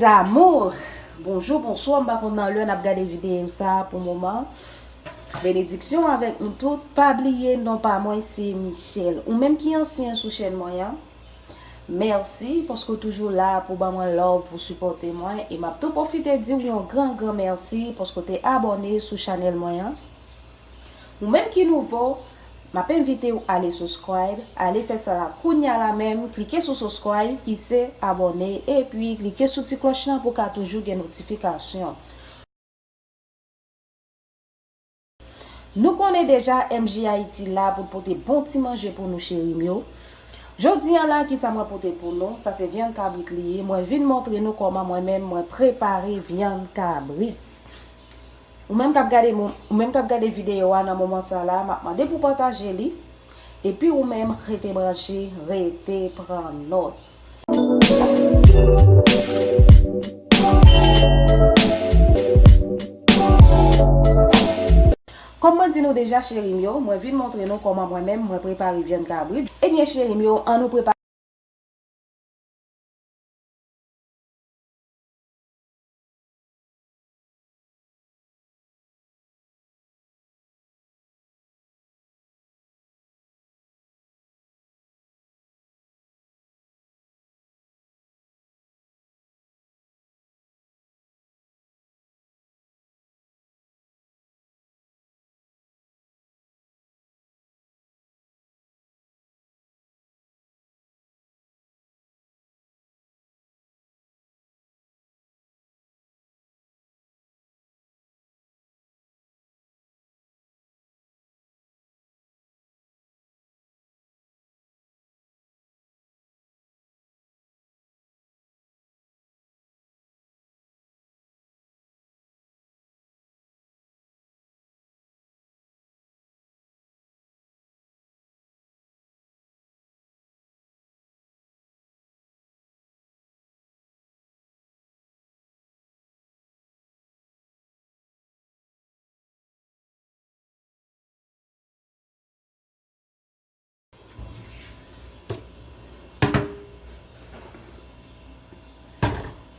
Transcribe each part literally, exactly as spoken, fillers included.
D'amour. Bonjou, bonswa, m pa konn nan lè n ap gade videyo sa a pou moman. Benediksyon avèk nou tout. Pa bliye, non pa mwen se Michelle. Ou menm ki ansyen sou chèn mwen an, mèsi paske w toujou la pou ban mwen love, pou sipòte mwen. E m ap tou pwofite di w yon gran, gran mèsi paske w te abòne sou chanèl mwen an. Ou menm ki nouvo, m ap envite w ale subscribe, ale fè sa la kounya la menm, klike sou subscribe ki se abòne, epi klike sou ti klòch lan pou w ka toujou gen notifikasyon. Nou konnen deja M J Haiti la pou l pote bon ti manje pou nou cheri m yo. Jodi a la, kisa mwen pote pou nou? Sa se vyann kabrit li ye. Mwen vin montre nou kòman mwen menm mwen prepare vyann kabrit. Ou menm k ap gade mo-, ou menm k ap gade videyo a nan moman sa la, m ap mande pou pataje li. Epi ou menm, rete branche, rete pran nòt. Kòm mwen di nou deja, cheri m yo, mwen vin montre nou kòman mwen menm mwen prepare vyann kabrit. Ebyen, cheri m yo, ann nou prepare.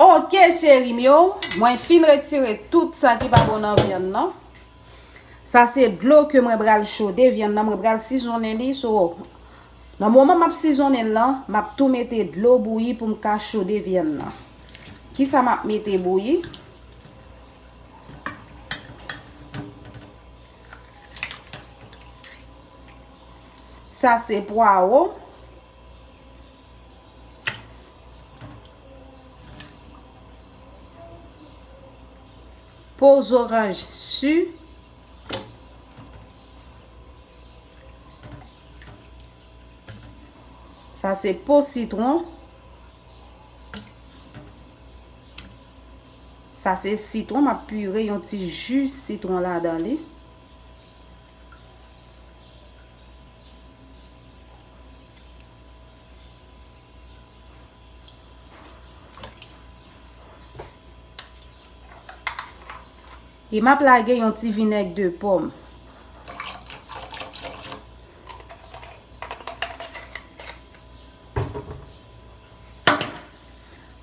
Ok, cheri m yo, mwen fin retire tout sa ki pa bon nan vyann nan. Sa se dlo ke mwen pral chode vyann nan, mwen pral sizonnen li. So, nan moman m ap sizonnen l lan, m ap tou mete dlo bouyi pou m ka chode vyann nan. Kisa m ap mete bouyi? Sa se pwawo. Po zoranj si. Sa se po sitwon. Sa se sitwon, m ap pire yon ti ji sitwon ladan li. E m ap lage yon ti vinèg de pòm.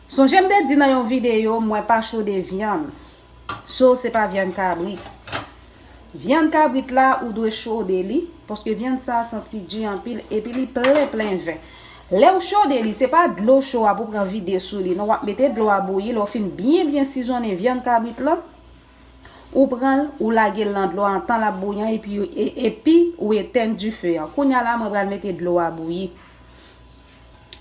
Sonje m te di nan yon videyo, mwen pa chode vyann. So, se pa vyann kabrit. Vyann kabrit la, ou dwe chode li, paske vyann sa a santi di anpil, epi li plen, plen ven. Lè w chode li, se pa dlo cho a pou pran vide sou li, non, w ap mete dlo a bouyi, lè w fin byen, byen sizonnen vyann kabrit lan, ou pran l, ou lage l nan dlo a antan l ap bouyi an, epi, e-, epi ou etenn dife an. Kounya la, mwen pral mete dlo a bouyi.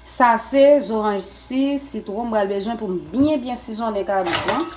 Sa se zoranj si, sitwon, m pral bezwen pou m byen, byen sizonnen kabrit lan.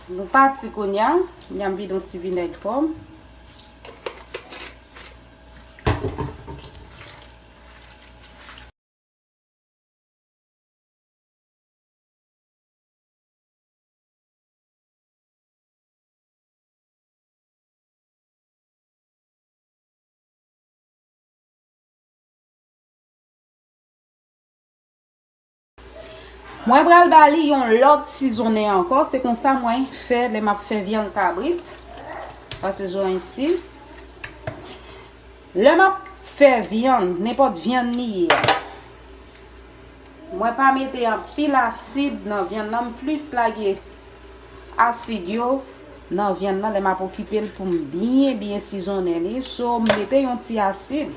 Nou pati kounye a, kounye a m vide yon ti vinèg pòm. Mwen pral ba li yon lòt sizonnen ankò, se konsa mwen fè lè m ap fè vyann kabrit. Pase zòn isi. Lè m ap fè vyann, nenpòt vyann li ye a, mwen pa mete anpil asid nan vyann nan, m plis lage asid yo nan vyann nan lè m ap okipe l pou m byen, byen sizonnen li. So, m mete yon ti asid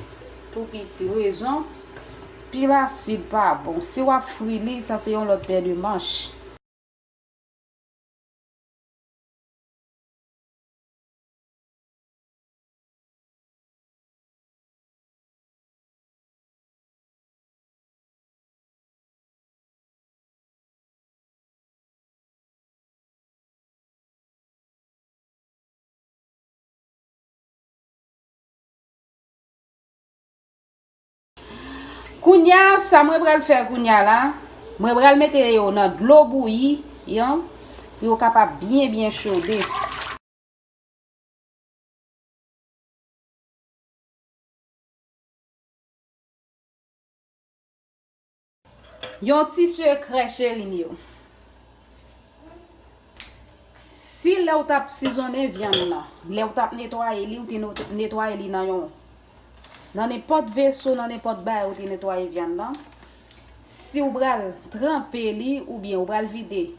pou piti rezon, pil asid pa bon. Si w ap fri li, sa se yon lòt pè de manch. Kounye a, sa mwen pral fè kounye a la, mwen pral mete yo nan dlo bouyi, yon, pou yo kapab byen, byen chode. Yon ti sekrè, cheri m yo. Si lè w t ap sizonnen vyann nan, lè w t ap netwaye li, ou te no-, netwaye li nan yon, nan nenpòt veso, nan nenpòt bagay ou te netwaye vyann nan, si w pral tranpe li oubyen ou pral vide,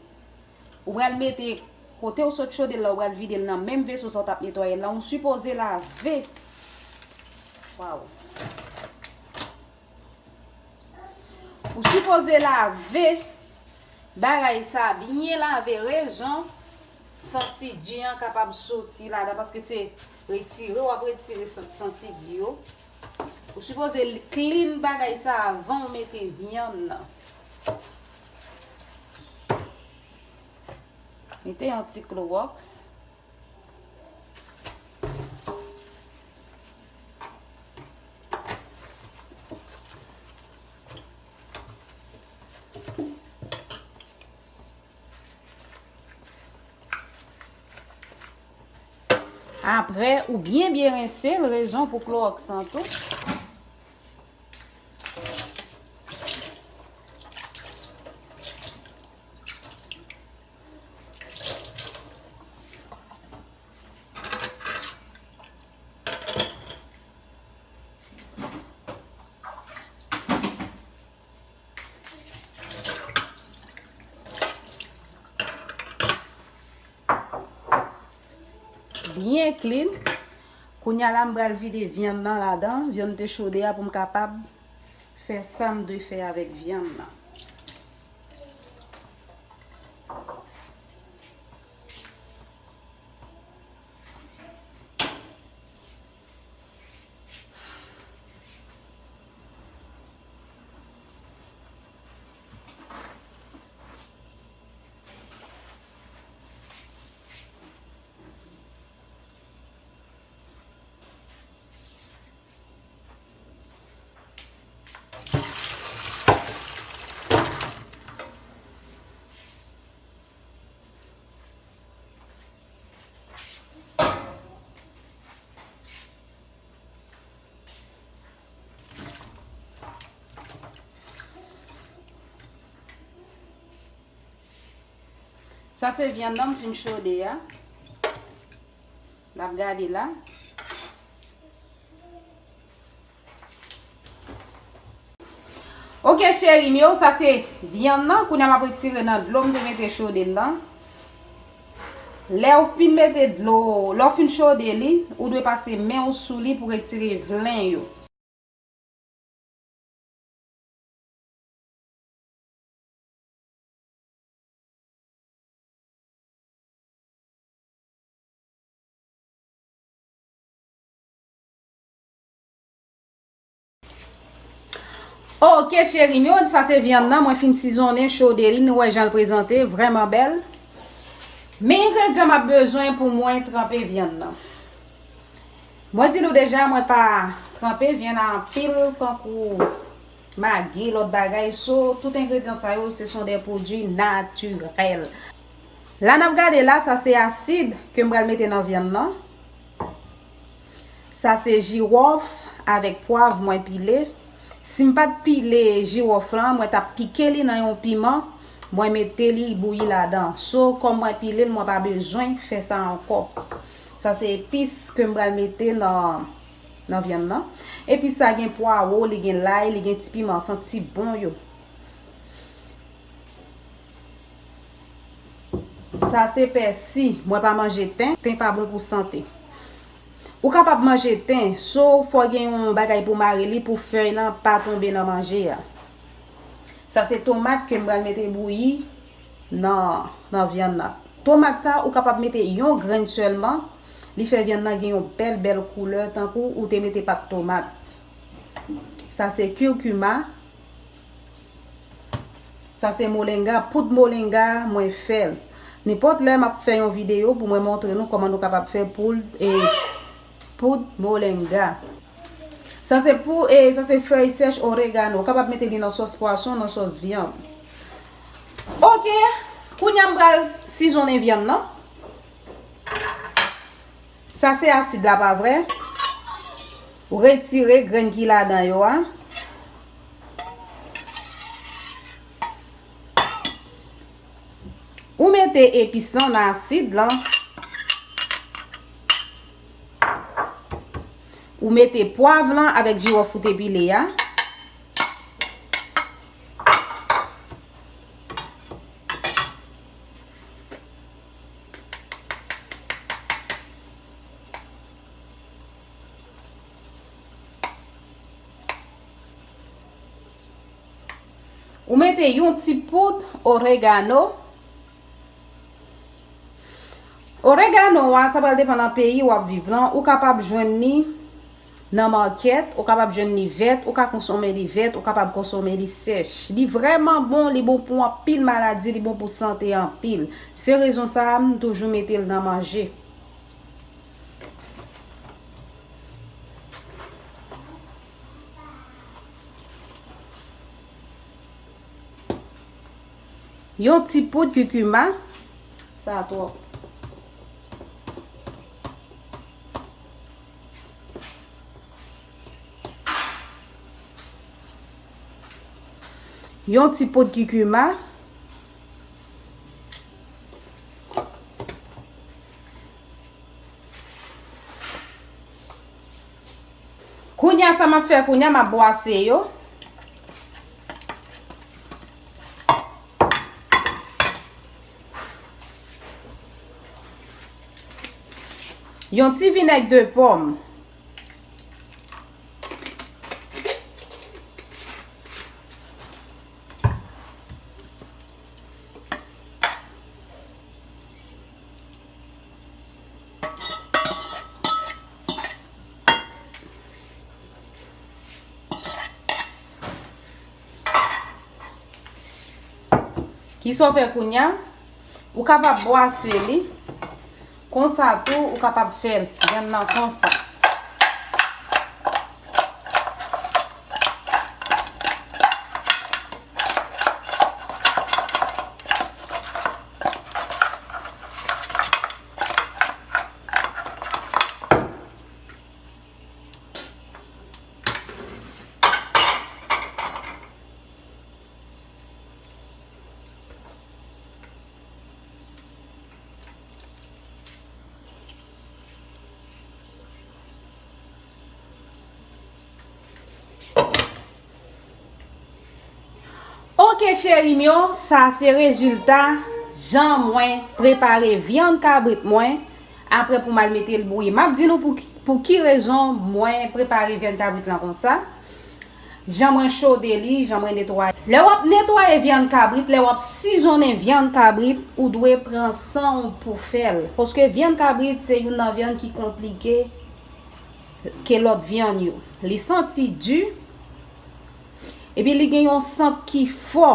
ou pral mete kote w sot chode l la, ou pral vide l nan menm veso sa w t ap netwaye l lan, ou sipoze lave. Waw. Ou sipoze lave bagay sa, byen lave, rezon santi di an kapab soti ladan, paske se retire w ap retire san-, santi di yo. Ou sipoze l-, clean bagay sa avan w mete vyann nan. Mete yon ti klowòks. Apre, ou byen, byen rense l, rezon pou klowòks lan tou. Byen clean. Kounye a la, m pral vide vyann nan ladan, vyann te chode a, pou m kapab fè sa m dwe fè avèk vyann nan. Sa se vyann nan m fin chode a. N ap gade la. Oke, cheri m yo, sa se vyann nan. Kounye a m ap retire nan dlo m te mete chode l lan. Lè w fin mete dlo, lè w fin chode li, ou dwe pase men w sou li pou retire vlen yo. Oke, cheri m yo, sa se vyann nan, mwen fin sizonnen, chode li, nou wè jan l prezante, vrèman bèl. Men engredyan m ap bezwen pou mwen tranpe vyann nan. Mwen di nou deja, mwen pa tranpe vyann anpil, tankou magi, lòt bagay. So, tout engredyan sa yo, ce sont des produits naturels. La n ap gade la, sa se asid ke m pral mete nan vyann nan. Sa se jiwòf avèk pwav mwen pile. Si m pa t pile jiwòf lan, mwen t ap pike li nan yon piman, mwen mete li bouyi ladan. So, kòm mwen pile l, mwen pa bezwen fè sa ankò. Sa se epis ke m pral mete nan, nan vyann nan. Epis sa gen pwawo, li gen lay, li gen ti piman santi bon yo. Sa se pèsi. Mwen pa manje ten. Ten pa bon pou sante. Ou kapab manje ten, so fò gen yon bagay pou mare li pou fèy lan pa tonbe nan manje a. Sa se tomat ke m pral mete bouyi nan, nan vyann nan. Tomat sa, ou kapab mete yon grenn sèlman. Li fè vyann nan gen yon bèl, bèl koulè, tankou ou te mete pat tomat. Sa se curcuma. Sa se molenga, poud molenga, mwen fè l. Nenpòt lè m ap fè yon videyo pou mwen montre nou kòman nou kapab fè poud, e, poud molenga. Sa se pou, e, sa se fèy sèch oregano. Ou kapab mete li nan sòs pwason, nan sòs vyann. Oke, kounye a m pral sizonnen vyann nan. Sa se asid la, pa vre? Ou retire grenn ki ladan yo a. Ou mete epis lan nan asid lan. Ou mete pwav lan avèk jiwòf ou te pile a. Ou mete yon ti poud oregano. Oregano a, sa pral depann nan peyi w ap viv lan. Ou kapab jwenn li nan makèt, ou kapab jwenn li vèt, ou ka konsome li vèt, ou kapab konsome li sèch. Li vrèman bon, li bon pou anpil maladi, li bon pou sante anpil. Se rezon sa a, m toujou mete l nan manje. Yon ti poud kikima, sa twòp. Yon ti poud kikima. Kounye a, sa m ap fè kounye a, m ap bwase yo. Yon ti vinèg de pòm. Kisa w fè kounye a? Ou kapab bwase li. Konsa tou, ou kapab fè l. Vyann nan konsa. Oke, cheri m yo, sa se rezilta jan mwen prepare vyann kabrit mwen. Apre pou m al mete l bouyi. M ap di nou pou ki, pou ki rezon mwen prepare vyann kabrit lan konsa. Jan mwen chode li, jan mwen netwaye. Lè w ap netwaye vyann kabrit, lè w ap sizonnen vyann kabrit, ou dwe pran san w pou fè l. Paske vyann kabrit se youn nan vyann ki konplike ke lòt vyann yo. Li santi di, epi li gen yon sant ki fò.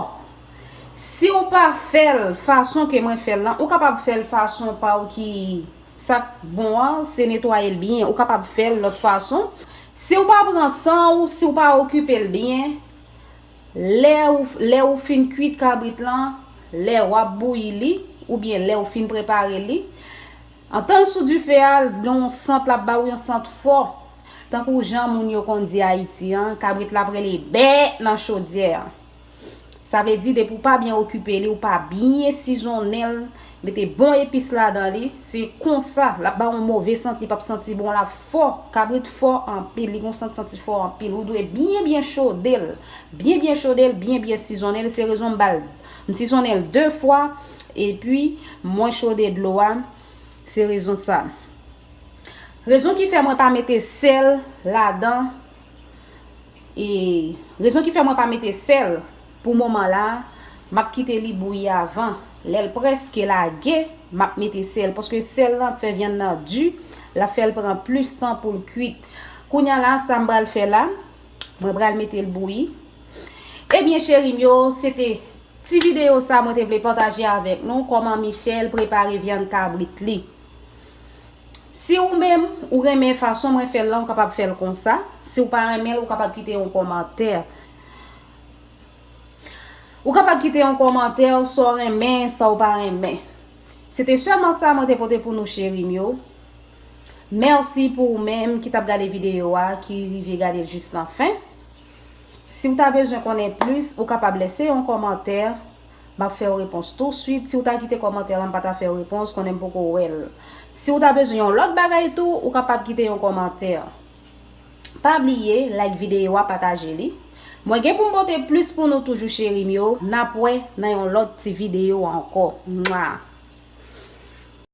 Si w pa fè l fason ke mwen fè l lan, ou kapab fè l fason pa w ki sa k bon an, se netwaye l byen. Ou kapab fè l lòt fason. Si w pa pran san w, si w pa okipe l byen, lè ou, lè ou fin kwit kabrit lan, lè w ap bouyi li, oubyen lè ou fin prepare li, antan l sou dife a, l gen yon sant, l ap ba w yon sant fò. Tankou jan moun yo konn di Ayiti an, kabrit la ap rele bè nan chodyè a. Sa vle di, depi w pa byen okipe li, ou pa byen sizonnen l, mete bon epis ladan li, se konsa, l ap ba w yon move sant, li p ap santi bon, l ap fò. Kabrit fò anpil, li gon sant santi fò anpil. Ou dwe byen, byen chode l, byen, byen chode l, byen, byen sizonnen l. Se rezon m ba l, m sizonnen l de fwa, epi mwen chode dlo a. Se rezon sa. Rezon ki fè mwen pa mete sèl ladan, e rezon ki fè mwen pa mete sèl pou moman la, m ap kite li bouyi avan. Lè l prèske lage, m ap mete sèl, paske sèl lan ap fè vyann nan di, l ap fè l pran plis tan pou l kwit. Kounye a la, sa m pral fè la, mwen pral mete l bouyi. Ebyen, cheri m yo, se te ti videyo sa mwen te vle pataje avèk nou, kòman Michelle prepare vyann kabrit li. Si ou menm, ou renmen fason mwen fè l lan, ou kapab fè l konsa. Si w pa renmen l, ou kapab kite yon kòmantè. Ou kapab kite yon kòmantè, sa w renmen, sa w pa renmen. Se te sèlman sa mwen te pote pou nou, cheri m yo. Mèsi pou ou menm ki t ap gade videyo a, ki rive gade l jis nan fen. Si w ta bezwen konnen plis, ou kapab lèse yon kòmantè. M ap fè w repons touswit. Si w ta kite kòmantè la, m pa ta fè w repons, konnen m poko wè l. Si w ta bezwen yon lòt bagay tou, ou kapab kite yon kòmantè. Pa bliye, like videyo a, pataje li. Mwen gen pou m pote plis pou nou toujou, cheri m yo. N ap wè nan yon lòt ti videyo ankò. Mwa!